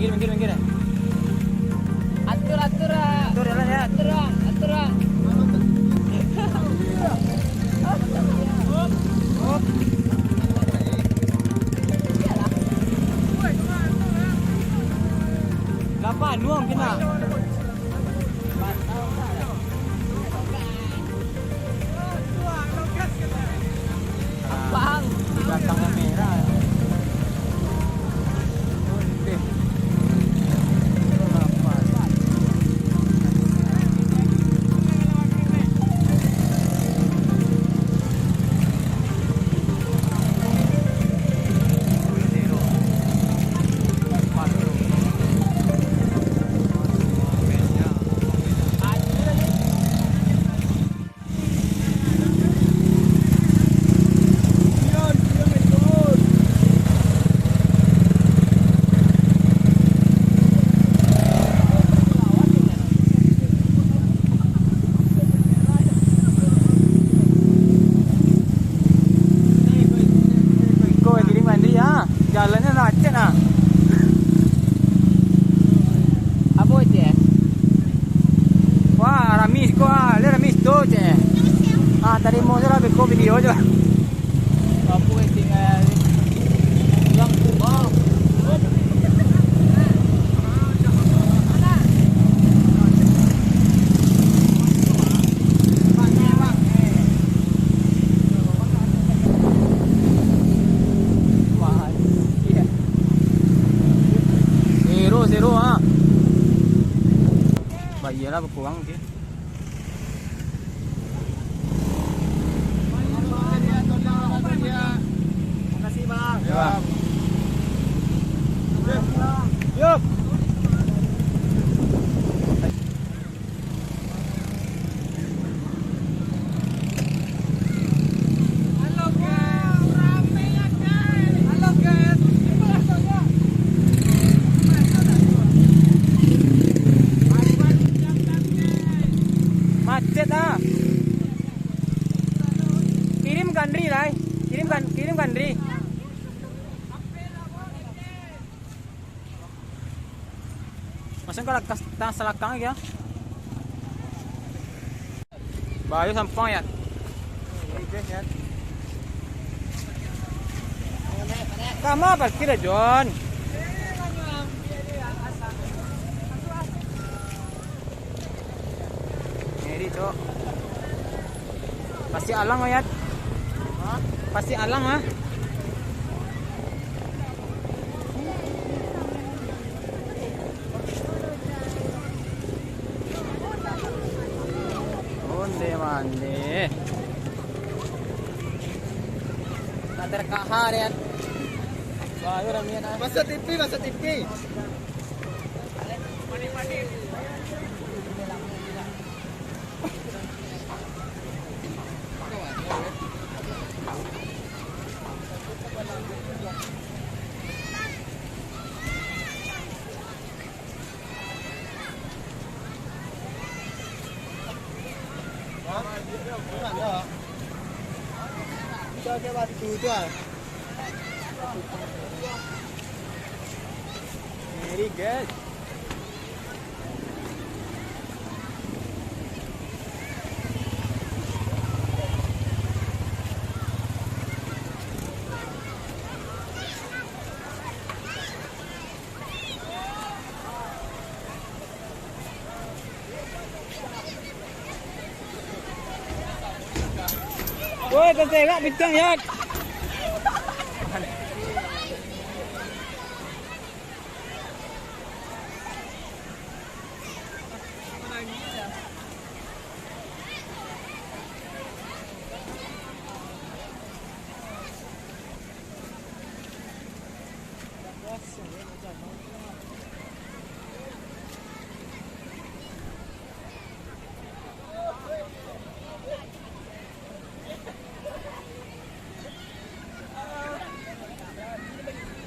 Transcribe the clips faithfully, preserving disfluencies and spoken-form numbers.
Minggir, minggir, minggir. Atur, atur, ah. Atur jalan, ya. Atur, ah. Atur, ah. Lapan, dua, kena. Bang. Di belakang kamera. Iko kirim Andri, ah. Jalannyo macet, ah. Apo, Ceh? Wah, rami siko, ah. Lai rami siko, Ceh. Ah, tarimo se lah, beko video se lah. Apo, Ceh? Zero, zero, ah. Bayia lah bakurang, oke. Makasih, Bang. Ya. Yup. Macet, ah. Kirim ka Andri, lai. Kirim ka, kirim ka Andri. Masuk ka lakas, tang salakang lagi, ah. Bayu sampang, Yat. Kama parkir, Jon? Ngeri, Cok. Pasti alang, Yat. Pasti alang, ah. Onde mande. Tak terkahar, ya. Wah, ayo ramian, ah. Masuk T V, masuk T V. Very good. Woi, terserak bintang, Yat.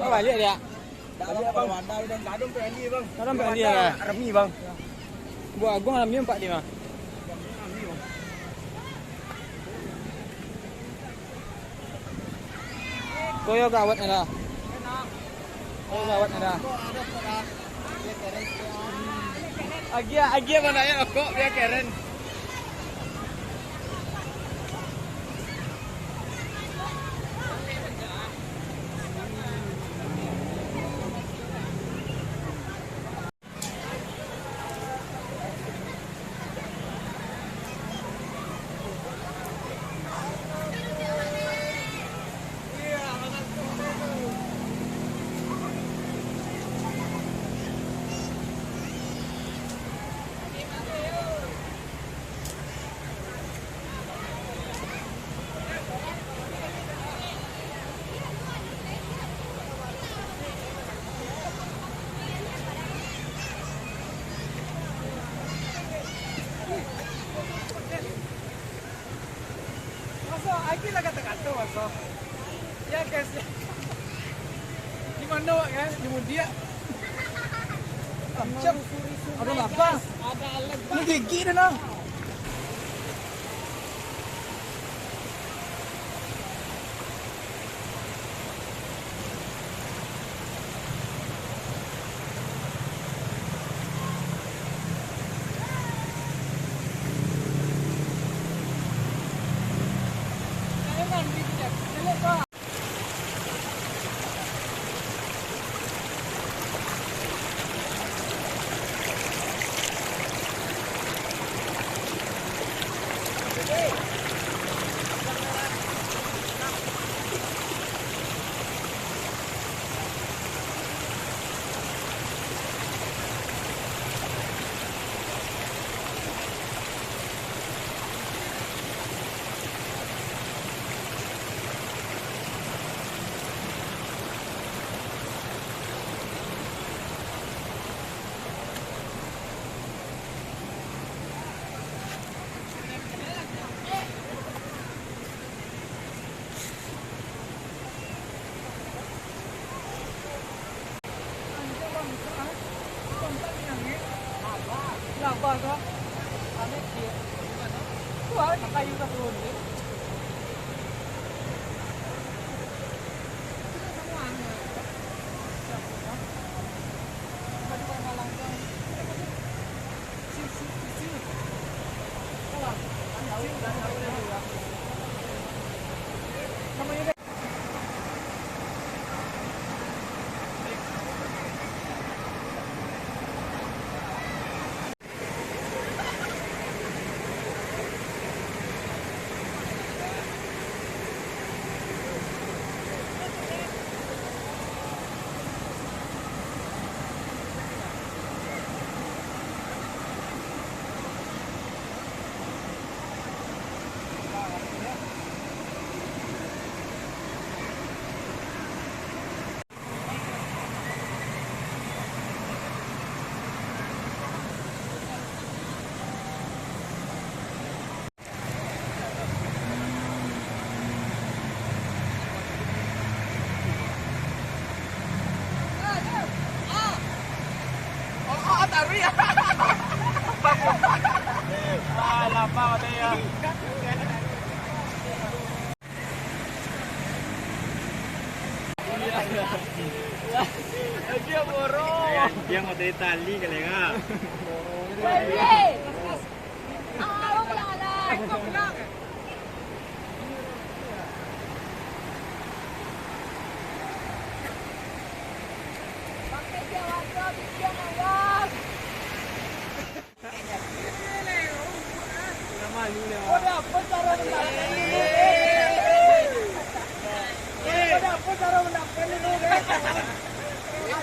Oh, baliak dia. Baliak, Bang. Kadang P L D, Bang. Kadang P L D lah. Rami, Bang. Buah Agung rami empat lima. Koyo gawat lah. Agiah, agiah banyak rokok, biar keren. Masuk, lagi lah kata-kata, masuk. Ya, guys. Di mana awak, kan? Di Mudiak. Macam ada lapar. Ini gigi dah, nah. Dia mau dari tali kali, Kak.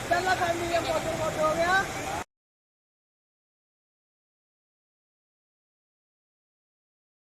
Adalah kami yang bodoh-bodoh, ya.